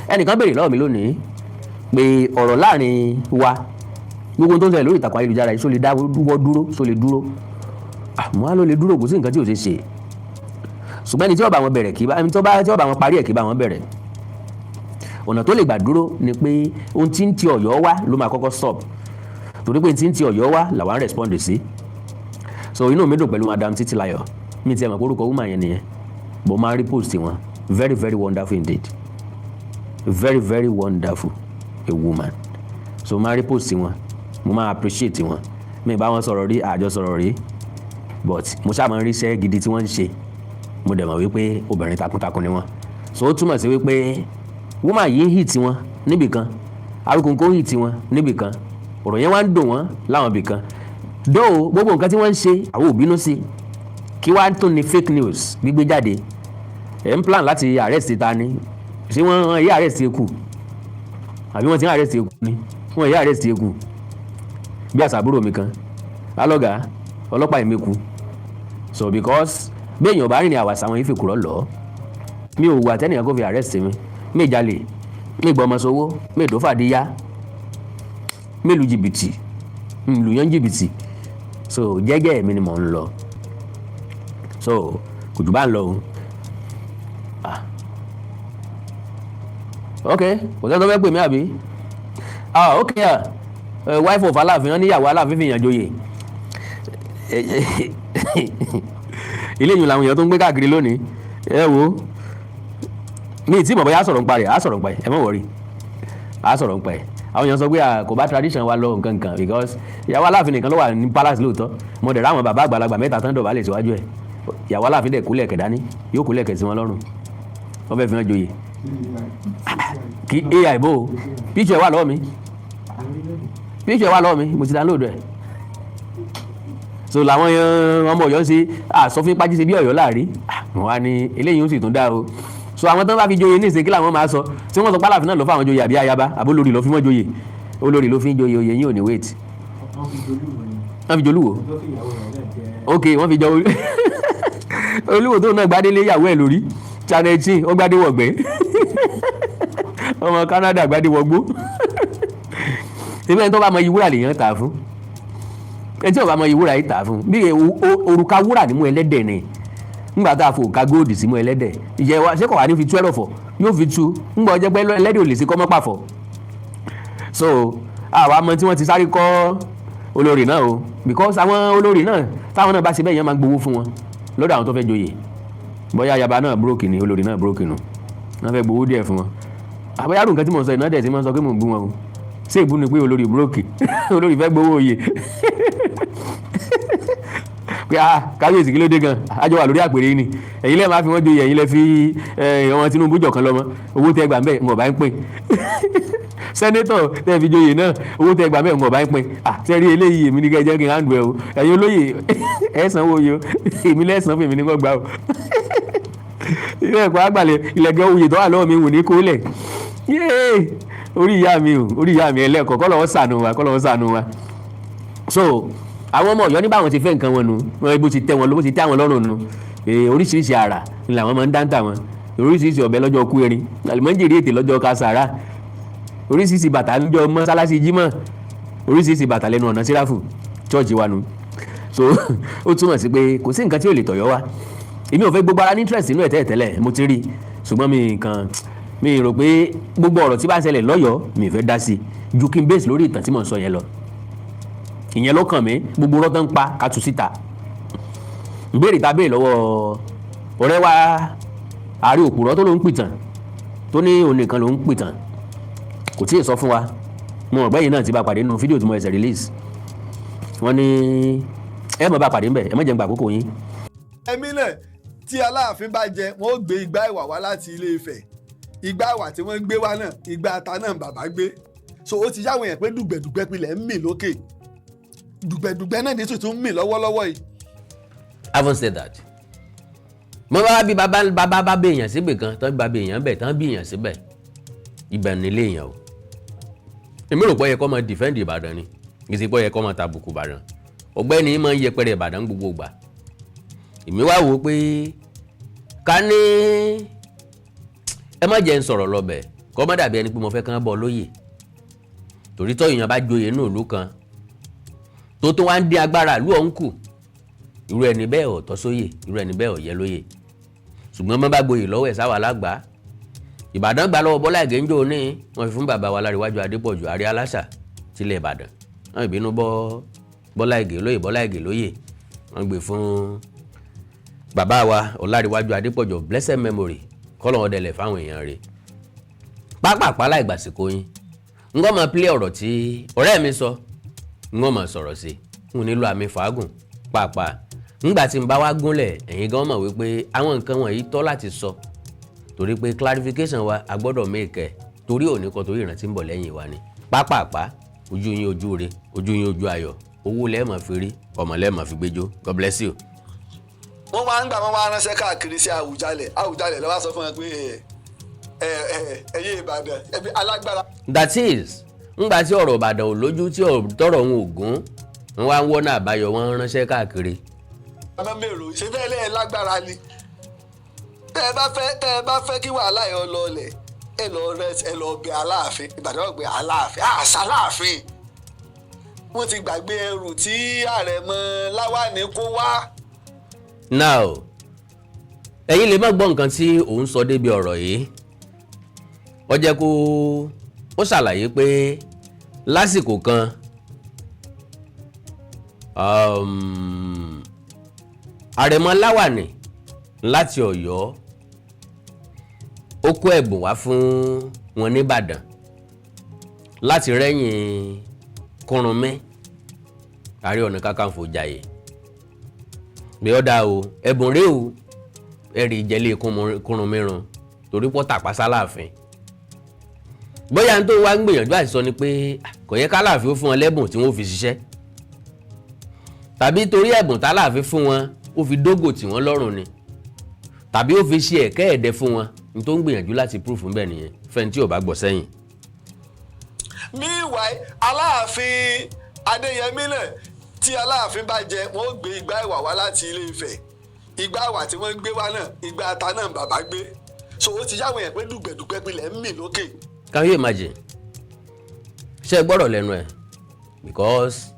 S1: Ẹnìkan béèrè lọ́wọ́ mi lónìí pé ọ̀rọ̀ láàrin wa, gbogbo tó ń ṣẹlẹ̀ lórí ìtàkùn ayélujára yìí, ṣó lè dáwọ́ dúró, ṣó lè dúró? Àmọ́ á ló lè dúró, kò sí nǹkan tí ò ṣe ṣe. Ṣùgbọ́n ẹni tí ó bá wọn bẹ̀rẹ̀ kì í bá ẹni tó bá tí ó bá wọn parí ẹ̀ kì í bá wọn bẹ̀rẹ̀. Ọ̀nà tó lè gbà dúró ni pé ohun tí ń ti Ọ̀yọ́ wá ló máa kọ́kọ́ stop, torí pé tí ń ti Ọ̀yọ́ wá làwọn respond sí. So inú mi dùn pẹ̀lú Madam Títílayọ̀. Mi ti ẹ̀ mọ̀ pé orúkọ woman yẹn nìyẹn, but máa rí post wọn. Very, very wonderful indeed, very, very wonderful a woman. So máa rí post wọn, mo máa appreciate wọn. Mi bá wọn sọ̀rọ̀ rí, àjọ sọ̀rọ̀ rí, but mo ṣáà máa ń ríṣẹ́ gidi tí wọ́n ń ṣe. Mo dẹ̀ mọ̀ wípé obìnrin takuntakun ni wọ́n. So ó túmọ̀ sí wípé woman yìí ń hit wọn níbì kan, Awíkonko hit wọn níbì kan, ọ̀rọ̀ yẹn wá ń dùn wọ́n láwọn ibì kan dóò. Gbogbo nǹkan tí wọ́n ń ṣe, àwọn ò bínú sí. Kí wàá tún ní fake news gbígbé jáde? Ẹ̀ ń plan láti arrest ta ni? Ṣé wọ́n yé arrest eku, àbí wọ́n ti ń arrest eku ni? Wọ́n yé arrest eku. Bí àṣà àbúrò mi kan alọ́gà ọlọ́pàá ìmẹ̀kù. So because béèyàn bá rìnrìn àwàsà, àwọn ìfìkúrọ̀ lọ. Mi ò wà tẹ́nìyàn kó fi arrest mi. Mi jalè, mi gbọ́mọ sowó, mi dòfàdíyá, mi lu jìbìtì, mi lu yán jìbìtì. So jẹ́jẹ́ mi ni mò ń lọ. So kò jù bá ń lọ o. Ah, ok, kò sẹ́ni tó fẹ́ pè mí, àbí? Ah, ok. Ah, wife of Aláàfin, wọn níyàwó Aláàfin fi yàn joyè. Ilé yìí làwọn èèyàn tó ń gbé káàkiri lónìí. Ẹ wo mi tí mọ̀ bóyá sọ̀rọ̀ ń parẹ̀, á sọ̀rọ̀ ń parẹ̀. Ẹ má worry, á sọ̀rọ̀ ń parẹ̀. Àwọn èèyàn sọ pé kò bá tradition wa lọ nǹkan kan, because ìyàwó Aláàfin nìkan ló wà ní palace. Lóòótọ́, mo dẹ̀ ráwọn bàbá àgbàlagbà mẹ́ta tán dọ̀bálẹ̀ síwájú ẹ̀. Ìyàwó Aláàfin dẹ̀ kúlẹ̀ kẹ̀ dání, yóò kúlẹ̀ kẹ̀ sí wọn lọ́rùn. Wọ́n fẹ́ fi hàn joyè kí AI bò ó. Picture wà lọ́wọ́ mi, picture wà lọ́wọ́ mi, mo ti download ẹ̀. So làwọn ọmọ Ọ̀yọ́ ṣe àsọfín pàjí ṣe bí Ọ̀yọ́ láàrí wọn á ní eléyìí ó sì tún dá o. So àwọn tó ń bá fi joyè ní ìsìnkí làwọn máa sọ tí wọ́n sọ pé Aláàfin náà ló fáwọn joyè, àbí ayaba, àbólórí ló fi wọ́n joyè? Olórí ló fi ń joyè, oyè yín ò ní wait. Wọ́n fi jolúwo. Ok, wọ́n fi jọ olúwo tó náà gbadé lé ìyàwó ẹ̀ lórí. Channel 18, ó gbadé wọ̀gbẹ́. Ọmọ Canada gbadé wọgbó. Síbẹ̀, ẹni tó bá mọ iyì wúrà lèèyàn tà fún. Ẹni tí ò bá mọ iyì wúrà yìí tà fún bí òrùka wúrà nímú ẹlẹ́dẹ̀ ni. Ńgbà tá a fò ká góòdì símú ẹlẹ́dẹ̀ ìjẹ́ wa, ṣé kò wá ní fi tú ẹrọ̀fọ̀? Yóò fi tú. Ńgbà ọjọ́ pé ẹlẹ́dẹ̀ ò lè ṣe kọ́ mọ́ pàfọ̀. So àwa mọ tí wọ́n ti sáré kọ́ olórí náà o, because àwọn olórí náà, táwọn náà bá ṣe bẹ́ẹ̀ yẹn, máa ń gbowó fún wọn lọ́dọ̀ àwọn tó fẹ́ joyè. Bóyá ayaba náà broke ni, olórí náà broke nù, wọ́n fẹ́ gbowó díẹ̀ fún wọn. Àbóyá nǹkan tí mò ń sọ iná dẹ̀ tí mo ń sọ pé mò ń bú wọn o. Ṣé ìbú ni pé olórí broke, olórí fẹ́ gbowó oyè? Pé ah, kábíyèsí, kí ló dé gan? Àjọ wà lórí àpèrè yìí ni. Ẹ̀yin lẹ́ẹ̀ máa fi wọ́n joyè, ẹ̀yin lẹ́ fi ọmọ Tinubu jọ̀kan lọ́mọ. Owó tẹ́ gbà ń bẹ̀ ń ọ̀bá ń pín. Senator tẹ́ fi joyè náà, owó tẹ́ gbà ń bẹ̀ ń ọ̀bá ń pín. Ah, sẹ́rí eléyìí, èmi ní kẹ́ jẹ́ kí n handle ẹ o. Ẹ̀yin olóyè, ẹ̀ sanwó yìí o, èmi lẹ́sàn-án fún èmi ní kò gbà o. Ilé ẹ̀kọ́ àgbàlẹ̀ ilẹ̀kẹ̀ oyè tó wà lọ́wọ́ mi wò ní kólẹ̀. Yéé, orí ìyá mi o, orí ìyá mi ẹlẹ́kọ̀ọ́. Kọ́ lọ́wọ́ ṣàánú wa, kọ́ lọ́wọ́ ṣàánú wa. So àwọn ọmọ Ọ̀yọ́ ní báwọn ti fẹ́ nǹkan wọn nu wọn, bó ti tẹ́ wọn, bó ti tẹ́ àwọn lọ́rùn nu. Oríṣiríṣi àrà ni làwọn máa ń dáńtà wọn, oríṣiríṣi ọ̀bẹ lọ́jọ́ kú erin, àlùmọ́jèrè ètè lọ́jọ́ kasàrà, oríṣiríṣi bàtà lọ́jọ́ mọ́sálásí jímọ̀, oríṣiríṣi bàtà lẹ́nu ọ̀nà síráfù church wa nu. So ó túmọ̀ sí pé kò sí nǹkan tí ò lè tọ̀yọ́ wa. Èmi ò fẹ́ gbogbo ara ní interest nínú ẹ̀ tẹ́lẹ̀, mo ti rí, ṣùgbọ́n mi nǹkan mi rò pé gbogbo ọ̀rọ̀ tí bá ń ṣẹlẹ̀ lọ́yọ̀ọ́, mi fẹ́ dá sí ju kí n base lórí ìtàn tí mò ń sọ yẹn lọ. Ìyẹn ló kàn mí. Gbogbo rọ́tọ́ ń pa ká tú síta. Ìbéèrè tá a béèrè lọ́wọ́ ọ̀rẹ́ wa ààrẹ òpùrọ́ tó ló ń pìtàn, tó ní òun nìkan ló ń pìtàn, kò tí ì sọ fún wa. Mo rò bẹ́yìn náà ti bá pàdé nínú fídíò tí mo ẹsẹ̀ release. Wọ́n ní ẹ mọ̀ bá pàdé ńbẹ̀, ẹ má jẹ́ ń gbà àkókò yín.
S4: Ẹ̀mí náà tí Aláàfin bá jẹ, wọn ó gbé igbá ìwà wá láti Ilé Ifẹ̀. Igbá ìwà tí wọ́n gbé wá náà, igbá ata náà bàbá gbé. So ó ti yáwọn èèyàn pé dùgbẹ̀dùgbẹ̀ pilẹ̀ ń mì lókè, dùgbẹ̀dùgbẹ̀ náà ní tuntun ń mì lọ́wọ́lọ́wọ́ yìí.
S1: Having said that, mo bá bí bàbá bàbá bá bí èèyàn síbì kan tán, bá bí èèyàn bẹ̀ tán, bí èèyàn síbẹ̀, ibẹ̀ nílé èèyàn o. Èmi rò pé ó yẹ kó máa defend Ìbàdàn ni, kì í ṣe pé ó yẹ kó máa tàbùkù Ìbàdàn. Ọ̀gbẹ́ni máa ń yẹpẹrẹ Ìbàdàn gbogbo ìgbà. Èmi wá wò ó pé ká ní ẹ má jẹ́ ń sọ̀rọ̀ lọ́bẹ̀, kó má dàbí ẹni pé mo fẹ́ kán bọ́ lóyè, torí tọ́ èèyàn bá joyè nínú ìlú kan tó tó wá ń dín agbára ìlú ọ̀hún kù, irú ẹni bẹ́ẹ̀ ò tọ́ sóyè, irú ẹni bẹ́ẹ̀ ò yẹ lóyè. Ṣùgbọ́n mọ́ bá gboyè lọ́wọ́ ẹ̀ sáwà lágbàá. Ìbàdàn gbà lọ́wọ́ Bọ́lá Ìgè ńjọ́ ní wọ́n fi fún bàbá wa Láríwájú Adépọ̀jù, Ààrẹ Aláṣà tilẹ̀ Ìbàdàn. Wọ́n ìbínú bọ́ Bọ́lá Ìgè lóyè, Bọ́lá Ìgè lóyè, wọ́n gbé fún bàbá wa Ọláríwájú Adépọ̀jù, blessed memory, kọ́lọ̀ ọ̀dẹ̀lẹ̀ fáwọn èèyàn rẹ̀. Pápápá, láì gbàsìkò yín, ń gbọ́ máa pílẹ̀ ọ̀rọ̀ tí ọ̀rẹ́ mi sọ, ń gbọ́ máa sọ̀rọ̀ sí i, ń nílò àmì fàágùn pàápàá. Ńgbà tí n bá wá gúnlẹ̀, ẹ̀yin gan mọ̀ wípé àwọn nǹkan wọ̀nyí tọ́ láti sọ, torí pé clarification wa a gbọ́dọ̀ make ẹ̀, torí òní kan, torí ìrántí ń bọ̀ lẹ́yìn wa ni. Pápápá, ojú yín ojú re, ojú yín ojú ayọ̀, owó lẹ́ẹ̀mọ̀ fi rí, ọmọ lẹ́ẹ̀mọ̀ fi gbẹjọ́. God bless you.
S4: Wọ́n wá ń gbà, wọ́n wá ránṣẹ́ káàkiri sí Àwùjalẹ̀. Àwùjalẹ̀ ló wá sọ fún wọn pé ẹ ẹ ẹyẹ Ìbàdàn ẹbí alágbára.
S1: That is, ńgbà tí ọ̀rọ̀ Ìbàdàn ò lójú, tí tọrọ òun ò gún, wọn wá ń wọ́nà àbáyọ, wọn ránṣẹ́ káàkiri.
S4: Ọmọ mèrò ṣe fẹ́ lẹ́ẹ̀ lágbára ni. Tẹ́ ẹ bá fẹ́ kí wàhálà yẹn lọlẹ̀, ẹ lọ rẹ, ẹ lọ bẹ Aláàfin. Ìbàdàn gbé Aláàfin àṣà Aláàfin, wọ́n ti gbàgbé ẹrù tí Àrẹ̀mọ Láwàní kó wá.
S1: Now, ẹ̀yin lè má gbọ́ nǹkan tí òun sọ débi ọ̀rọ̀ yìí. Ó jẹ́ kó ó ṣàlàyé pé lásìkò kan, Àrẹ̀mọ Láwàní láti Ọ̀yọ́, ó kó ẹ̀bùn wá fún wọn nìbàdàn láti rẹ́yìn Kúrúnmí, Ààrẹ Ọ̀nà Kakanfò Jàyè, bí ó dáa o, ẹ̀bùn rèé o, ẹ̀rì ìjẹ́lé Kúrúnmí run torí pọ́ tàpá sáláàfin. Bóyá n tó wá ń gbìyànjú àti sọ ni pé kò yẹ káláàfin ó fún wọn lẹ́bùn tí wọ́n fi ṣiṣẹ́, tàbí torí ẹ̀bùn táláàfin fún wọn, ó fi dógò tì wọ́n lọ́rùn ni, tàbí ó fi ṣe ẹ̀kẹ́ ẹ̀dẹ fún wọn. N tó ń gbìyànjú láti proof ń bẹ̀ nìyẹn fẹ́ni tí ò bá gbọ́ sẹ́yìn.
S4: Meanwhile, Aláàfin Adéyẹmí náà tí Aláàfin bá jẹ, wọ́n ó gbé igbá ìwà wá láti Ilé Ifẹ̀. Igbá ìwà tí wọ́n gbé wá náà, igbá ata náà bàbá gbé. So ó ti yáwọn yẹn pé dùgbẹ̀dùgbẹ̀ pilẹ̀ ń mì lókè.
S1: Can you imagine? Ṣé ẹ gbọ́dọ̀ lẹ́nu ẹ̀? Because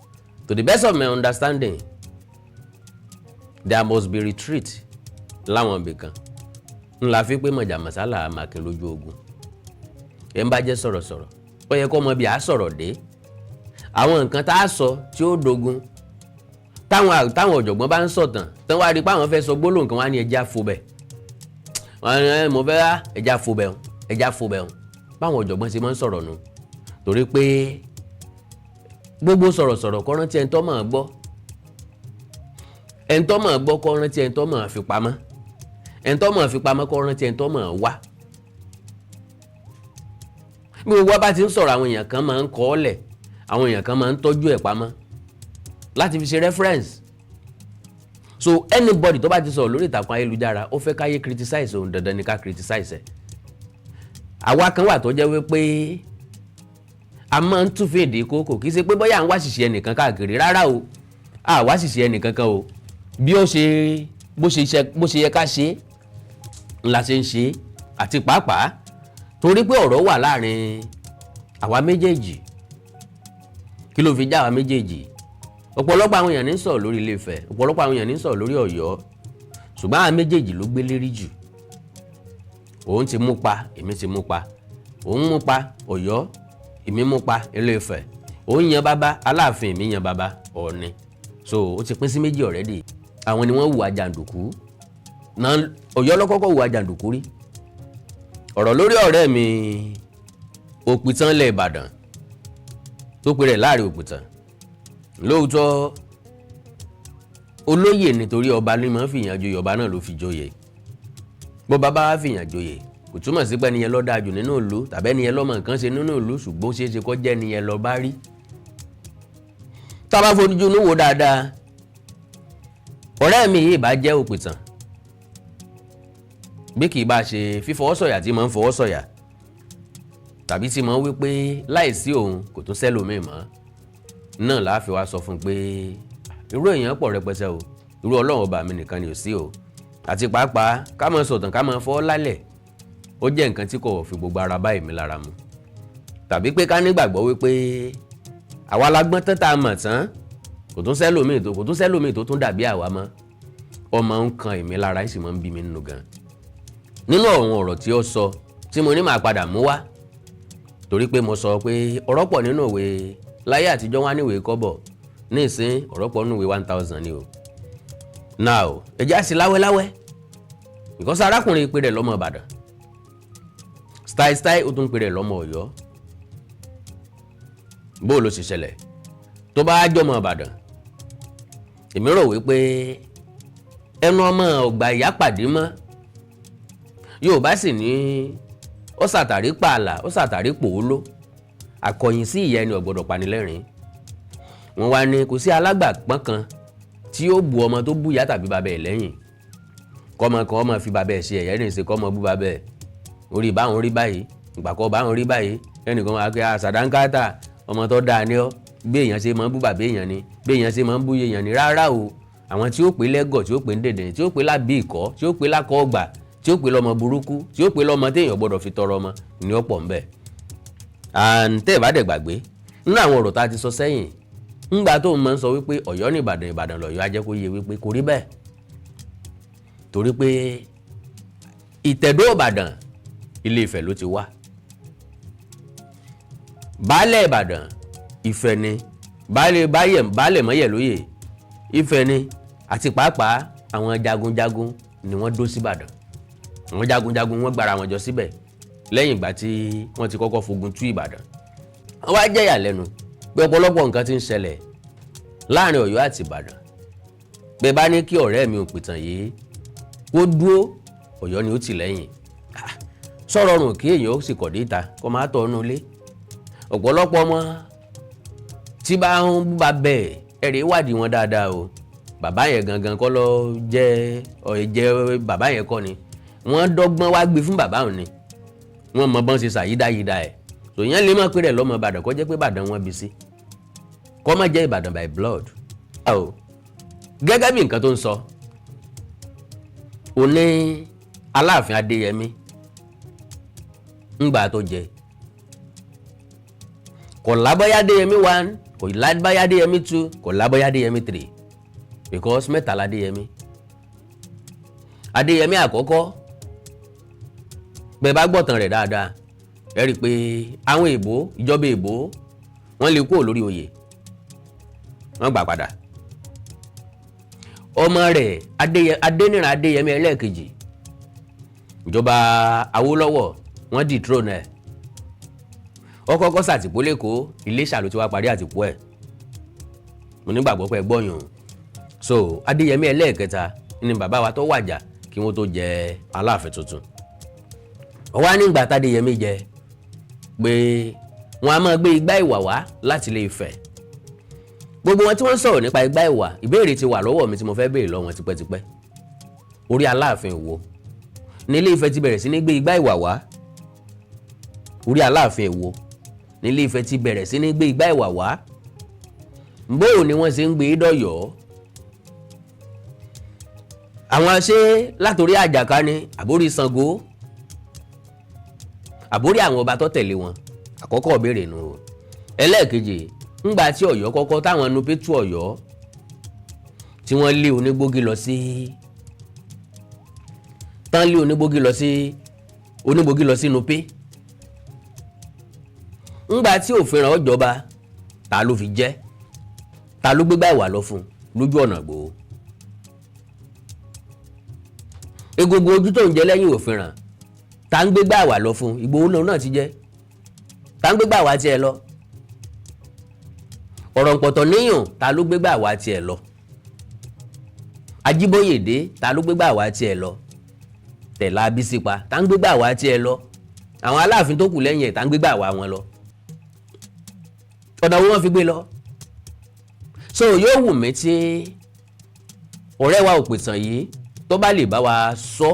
S1: to the best of my understanding, there must be retreat láwọn ibì kan ńlá fi pé mọ̀jà mọ̀sálà màkín lójú ogun. Ẹ̀ ń bá jẹ́ sọ̀rọ̀sọ̀rọ̀, ó yẹ kó mọ bí a sọ̀rọ̀ dé. Àwọn nǹkan tá a sọ tí ó dogun, táwọn ọ̀jọ̀gbọ́n bá ń sọ̀tàn tán, wá rí i pé àwọn fẹ́ sọ gbólóhùn kan, wá ní ẹja fo bẹ̀. Wọ́n ní mo fẹ́ wá ẹja fo bẹ̀, ẹja fo bẹ̀. Báwọn ọ̀jọ̀gbọ́n ṣe máa ń sọ̀rọ̀ nù, torí pé gbogbo sọ̀rọ̀sọ̀rọ̀ kọ́ rántí ẹni tó máa gbọ́. Ẹni tó mọ̀ gbọ́ kó rántí ẹni tó mọ̀ fi pamọ́, ẹni tó mọ̀ fi pamọ́ kó rántí ẹni tó mọ̀ wá. Bí gbogbo wa bá ti ń sọ̀rọ̀, àwọn èèyàn kan máa ń kọ́ ọ́ lẹ̀, àwọn èèyàn kan máa ń tọ́jú ẹ̀ pamọ́ láti fi ṣe reference. So anybody tó bá ti sọ̀rọ̀ lórí ìtàkùn ayélujára, ó fẹ́ káyé criticize òun, dandan ni ká criticize ẹ̀. Àwa kan wà tó jẹ́ wípé a máa ń túfin èdè kókò. Kì í ṣe pé bóyá à ń wá ṣìṣe ẹnìkan káàkiri, rárá o, à wá ṣìṣe ẹnìkan kan o. Bí ó ṣe bó ṣe ṣe bó ṣe yẹ ká ṣe ńlá ṣe ń ṣe. Àti pàápàá torí pé ọ̀rọ̀ wà láàrin àwa méjèèjì. Kí ló fi já àwa méjèèjì? Ọ̀pọ̀lọpọ̀ àwọn èèyàn ní sọ̀rọ̀ lórí Ilé Ifẹ̀, ọ̀pọ̀lọpọ̀ àwọn èèyàn ní sọ̀rọ̀ lórí Ọ̀yọ́, ṣùgbọ́n àwọn méjèèjì ló gbé lérí jù. Òun ti mú pa, èmi ti mú pa. Òun mú pa Ọ̀yọ́, èmi mú pa Ilé Ifẹ̀. Òun yan bàbá Aláàfin, èmi yan bàbá Ọ̀ọ̀ni. So ó ti pín sí méjì already. Àwọn ni wọ́n hùwà jàǹdùkú náà. Ọ̀yọ́ ló kọ́kọ́ hùwà jàǹdùkú rí. Ọ̀rọ̀ lórí ọ̀rẹ́ mi òpìtàn ilẹ̀ Ìbàdàn tó pe rẹ̀ láàrin òpìtàn, lóòótọ́ olóyè nítorí ọba ní máa ń fìyàn joyè, ọba náà ló fi joyè. Bó bá bá fìyàn joyè, kò túmọ̀ sí pé ẹnìyẹn ló dáa jù nínú ìlú tàbí ẹnìyẹn ló mọ nǹkan ṣe nínú ìlú, ṣùgbọ́n ó ṣeé ṣe kó jẹ́ ẹnìyẹn lọ bá rí. Tá a bá fojú inú wò dáadáa, ọ̀rẹ́ mi yìí bá jẹ́ òpìtàn bí kì í bá ṣe fífọwọ́sọ̀yà tí máa ń fọwọ́sọ̀yà tàbí tí máa ń wí pé láìsí òun kò tún sẹ́lòmíì mọ́ náà láàfin wá sọ fún un pé irú èèyàn pọ̀ rẹpẹtẹ o, irú Ọlọ́run ọba mi nìkan ni ò sí o. Àti pàápàá ká máa sọ̀tàn, ká máa fọ́ lálẹ̀, ó jẹ́ nǹkan tí kò fi gbogbo ara bá èmi lára mu, tàbí pé ká nígbàgbọ́ wípé àwa la gbọ́n tán, tá a mọ̀ tán, kò tún sẹ́lòmíì tó tún dàbí àwa mọ́. Ọmọ ń kan èmi lára, ó sì máa ń bí mi nínú gan. Nínú àwọn ọ̀rọ̀ tí ó sọ tí mo ní màá padà mú wá, torí pé mo sọ pé ọ̀rọ̀ pọ̀ nínú òwe. Láyé àtijọ́ wá níwèé kọ́bọ̀, ní ìsín ọ̀rọ̀ pọ̀ nínú ìwé 1,000 ni o. Now ẹ̀já sí láwẹ́láwẹ́, because arákùnrin pè rẹ̀ lọ́mọ Ìbàdàn style style, ó tún pè rẹ̀ lọ́mọ Ọ̀yọ́. Bó ló ṣe ṣẹlẹ̀ tó bá jọmọ Ìbàdàn? Èmi rò wípé ẹnu ọmọ ọgbà ìyá pàdé mọ́. Yorùbá sì ní ó ṣàtàrí pààlà, ó ṣàtàrí pòóló, àkọ̀yìn sí ìyá ẹni ò gbọ́dọ̀ panilẹ́rìn. Wọ́n wá ní kò sí alágbàpọ́n kan tí ó bu ọmọ tó bú ìyá tàbí bàbá ẹ̀ lẹ́yìn, kọ́mọ kan ọmọ fi bàbá ẹ̀ ṣe ẹ̀yẹ́ ní ìṣe, kọ́mọ bú bàbá ẹ̀ orí báwọn rí báyìí, ìgbàkọ́ báwọn rí báyìí, ẹnìkan wá pé àṣàdánkátà ọmọ tó dáa ni ọ́, bí èèyàn ṣe máa ń bú bàbá èèyàn ni, bí èèyàn ṣe máa ń bú èèyàn ni. Rárá o, àwọn tí ó pè lẹ́gọ̀, tí ó pè ń dèdè, tí ó pè lábí ìkọ́, tí ó pè lákọ́ ọgbà, tí ó pè lọ́mọ burúkú, tí ó pè lọ́mọ téèyàn gbọ́dọ̀ fi tọrọ ọmọ ní ọ̀pọ̀ ńbẹ. And tẹ́ ẹ̀ bá dẹ̀ gbàgbé nínú àwọn ọ̀rọ̀ tá a ti sọ sẹ́yìn, ńgbà tó ń máa ń sọ wípé Ọ̀yọ́ ní Ìbàdàn, Ìbàdàn lọ̀yọ́, á jẹ́ kó yé wípé kò rí bẹ́ẹ̀, torí pé ìtẹ̀dó Ìbàdàn, Ilé Ifẹ̀ ló ti wá. Baálẹ̀ Ìbàdàn, Ifẹ̀ ni baálé, baálẹ̀ mọ́yẹ̀ lóyè, Ifẹ̀ ni. Àti pàápàá àwọn jagunjagun ni wọ́n dó síbàdàn. Àwọn jagunjagun, wọ́n gbára wọn jọ síbẹ̀ lẹ́yìn ìgbà tí wọ́n ti kọ́kọ́ fogun tú Ìbàdàn. Wọ́n wá jẹ́ ìyàlẹ́nu pé ọ̀pọ̀lọpọ̀ nǹkan ti ń ṣẹlẹ̀ láàrin Ọ̀yọ́ àti Ìbàdàn, pé bá ní kí ọ̀rẹ́ mi òpìtàn yìí kó dúró, Ọ̀yọ́ ni ó tì lẹ́yìn. Sọ̀rọ̀ rùn kí èèyàn ó sì kọ̀ déta kó máa tọ̀ ọ́nú ilé. Ọ̀pọ̀lọpọ̀ ọmọ tí bá ń bá bẹ́ẹ̀, ẹ̀rẹ̀ ìwádìí wọn dáadáa o. Bàbá yẹn gangan kọ́ ló jẹ́ ọ̀jẹ̀, bàbá yẹn kọ́ ni wọ́n dọ́gbọ́n wá gbé fún bàbá òun ni. Wọ́n mọ bọ́n ṣe ṣàyídáyídá ẹ̀ tòyẹn lè má pé rẹ̀ lọ́mọ Ìbàdàn, kó jẹ́ pé Ìbàdàn wọn bí sí, kó má jẹ́ Ìbàdàn by blood. Gẹ́gẹ́ bí nǹkan tó ń sọ, ó ní Aláàfin Adéyẹmí ńgbà tó jẹ, kò lábọ́yá Adéyẹmí 1, kò lábọ́yá Adéyẹmí 2, kò lábọ́yá Adéyẹmí 3, because mẹ́ta ládéyẹmí. Adéyẹmí àkọ́kọ́, bẹ́ẹ̀ bá gbọ́tàn rẹ̀ dáadáa, ẹ rí i pé àwọn èèbó, ìjọba èèbó, wọ́n lè kúrò lórí oyè, wọ́n gbà padà. Ọmọ rẹ̀ Adéníran Adéyẹmí ẹlẹ́ẹ̀kejì, ìjọba Awólọ́wọ̀ wọ́n dethrone ẹ̀. Ó kọ́kọ́ sàtìpó lẹ́kọ̀ọ́, Iléṣà ló ti wá parí àtìpó ẹ̀. Mo nígbàgbọ́ pé gbọ́yàn. So Adéyẹmí ẹlẹ́ẹ̀kẹta ni bàbá wa tó wàjà kí wọ́n tó jẹ Aláàfin tuntun. Ó wá nígbà tádéyẹmí jẹ pé wọ́n á máa gbé igbá ìwà wá láti Ilé Ifẹ̀. Gbogbo wọn tí wọ́n sọ̀rọ̀ nípa igbá ìwà, ìbéèrè ti wà lọ́wọ́ mi tí mo fẹ́ béèrè lọ́wọ́ wọn tipẹ́tipẹ́. Orí Aláàfin wo ní Ilé Ifẹ̀ ti bẹ̀rẹ̀ sí ní gbé igbá ìwà wá? Orí Aláàfin wo ní Ilé Ifẹ̀ ti bẹ̀rẹ̀ sí ní gbé igbá ìwà wá? Bóò ni wọ́n ṣe ń gbé dọ̀yọ́? Àwọn ṣé látòrí Àjàká ni, àbórí Ṣàngó, àbórí àwọn ọba tó tẹ̀lé wọn? Àkọ́kọ́ béèrè nù o. Ẹlẹ́ẹ̀kejì, ńgbà tí Ọ̀yọ́ kọ́kọ́ táwọn nupétú Ọ̀yọ́ tí wọ́n lé Onígbógi lọ sí, tán lé Onígbógi lọ sí Nupé, ńgbà tí òfin ọjọba, ta ló fi jẹ́? Ta ló gbégbá ìwà lọ fún lójú ọ̀nà Ìgbòho? Egungun ojú tó ń jẹ lẹ́yìn òfin ràn, ta ń gbégbá ìwà lọ fún? Ìgbòho náà ti jẹ́. Ta ń gbégbá ìwà tiẹ̀ lọ? Ọ̀rọ̀ ǹpọ̀tọ̀ níyàn, ta ló gbégbá ìwà tiẹ̀ lọ? Ajíbóyèdé, ta ló gbégbá ìwà tiẹ̀ lọ? Tẹ̀lá Abísípa, ta ń gbégbá ìwà tiẹ̀ lọ? Àwọn Aláàfin tó kù lẹ́yìn ẹ̀, ta ń gbégbá ìwà wọn lọ? Ọ̀nà wo wọ́n fi gbé lọ? So yóò wù mí tí ọ̀rẹ́ wa òpìtàn yìí tó bá lè bá wa sọ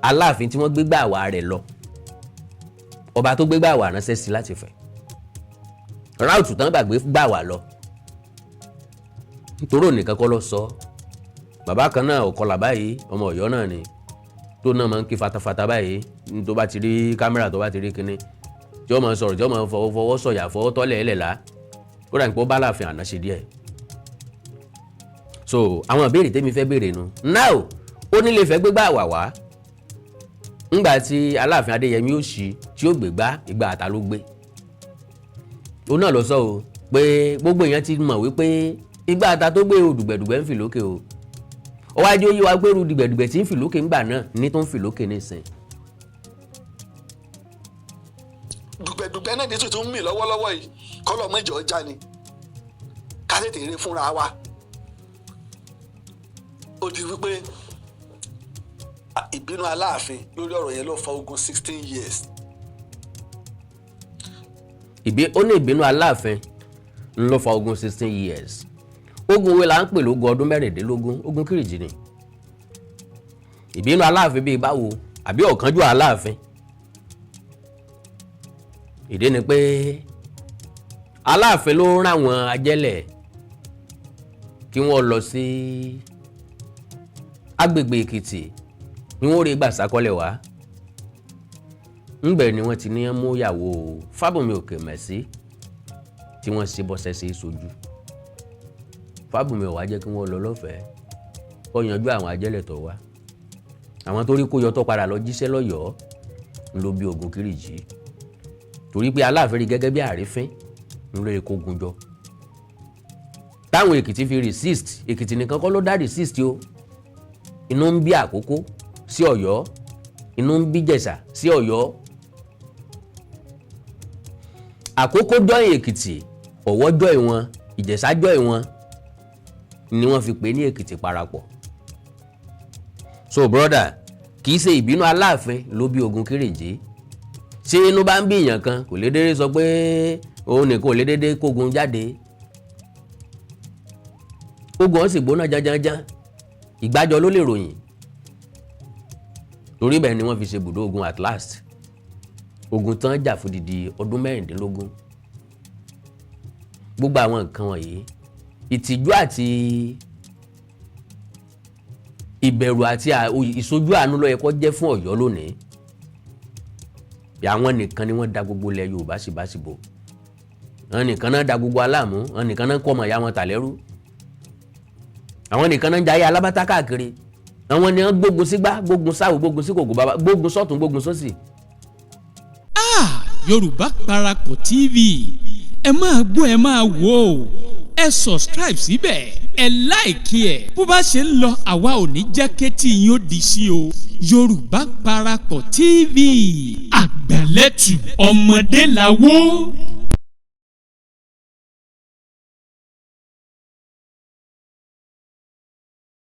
S1: Aláàfin tí wọ́n gbégbá àwa rẹ̀ lọ, ọba tó gbégbá àwa ránṣẹ́ sí láti fẹ̀ ráùtù tán gbàgbé gbà wá lọ. Nítorí ònìkan kọ́ ló sọ. Bàbá kan náà ọ̀kọlà báyìí, ọmọ Ọ̀yọ́ náà ni, tó náà máa ń kí fatafata báyìí. Tó bá ti rí kámẹ́rà, tó bá ti rí kinní, tí ó máa sọ̀rọ̀, tí ó máa fọwọ́ fọwọ́ sọ̀yà, fọwọ́ tọ́lẹ̀ ẹ̀lẹ̀ lá, ó dà ní pé ó bá láàfin àná ṣe díẹ̀. So àwọn ìbéèrè tẹ́mi fẹ́ béèrè nu. Now, ó nílé fẹ́ gbégbá àwà wá ńgbà tí Aláàfin Adéyẹmí ó ṣí tí ó gbégbá ìgbà àtà ló gbé. Òun náà lọ sọ o pé gbogbo èèyàn ti mọ̀ wípé ìgbà àtà tó gbé o, dùgbẹ̀dùgbẹ̀ ń fì lókè o. Ó wá jẹ́ ó yé wa pé irú dùgbẹ̀dùgbẹ̀ tí ń fì lókè ńgbà náà ní tó ń fì lókè nísìn.
S4: Dùgbẹ̀dùgbẹ̀ náà ní tuntun ń mì lọ́wọ́lọ́wọ́ yìí, kọ́lọ̀ mọ́jọ́ já ni ká tètè rí fúnra wa. Ó di wípé ìbínú Aláàfin lórí ọ̀rọ̀ yẹn ló fa ogun 16 years.
S1: Ó ní ìbínú Aláàfin ń ló fa ogun 16 years. Ogun wo là ń pè lógun ọdún 16? Ogun Kìrìjì ni. Ìbínú Aláàfin bíi báwo, àbí ọ̀kánjúwà Aláàfin? Ìdí ni pé Aláàfin ló rán àwọn ajẹ́lẹ̀ kí wọ́n lọ sí agbègbè Èkìtì ni wọ́n rí gbà sákọ́lẹ̀ wá. Ńbẹ̀ ni wọ́n ti ní mú ìyàwó Fábùnmi Òkèmẹ̀sí tí wọ́n ṣe bọ́sẹ̀ sí sojú Fábùnmi. Ò wá jẹ́ kí wọ́n lọ lọ́fẹ̀ẹ́, ó yanjú àwọn ajẹ́lẹ̀ tó wá. Àwọn tó rí kó yọ tó padà lọ jíṣẹ́ lọ́yọ̀ọ́ ń ló bí ogun Kìrìjì, torí pé Aláàfin rí gẹ́gẹ́ bí àrífín ń lóye kógun jọ táwọn Èkìtì fi resist. Èkìtì nìkan kọ́ ló dá resist o. Inú ń bí Àkókó sí Ọ̀yọ́, inú ń bí Jẹ̀ṣà sí Ọ̀yọ́. Àkókó join Èkìtì, Ọ̀wọ̀ join wọn, Ìjẹ̀ṣà join wọn, ni wọ́n fi pè ní Èkìtì parapọ̀. So brother, kì í ṣe ìbínú Aláàfin ló bí ogun Kírìjí. Ṣé inú bá ń bí èèyàn kan, kò lè dédé sọ pé òun nìkan ò lè dédé kógun jáde. Ogun ọ̀hún sì gbóná janjanjan, ìgbàjọ ló lè ròyìn. Torí bẹ́ẹ̀ ni wọ́n fi ṣe bùdó ogun. At last, ogun tán jà fún didi ọdún 16. Gbogbo àwọn nǹkan wọ̀nyí, ìtìjú àti ìbẹ̀rù àti ìsojú àánú ló yẹ kó jẹ́ fún Ọ̀yọ́ lónìí. Àwọn nìkan ni wọ́n da gbogbo ilẹ̀ Yorùbá síbáṣìbò, àwọn nìkan náà da gbogbo aláàmú, àwọn nìkan náà kọ́ ọmọ ìyá wọn tà lẹ́rú, àwọn nìkan náà ń jayé alábátá káàkiri, àwọn ni wọ́n gbógun sígbá, gbógun sáwò, gbógun sí kòkò bàbá, gbógun sọ́tún, gbógun sósì.
S2: Ah, Yorùbá Parapọ̀ TV, ẹ máa gbọ́, ẹ máa wò ó. Ẹ subscribe síbẹ̀, ẹ like ẹ̀. Bó bá ṣe ń lọ, àwa ò ní jẹ́ kétí yín ó di sí o. Yorùbá Parapọ̀ TV, àgbàlẹ́tù ọmọdé làwọ̀.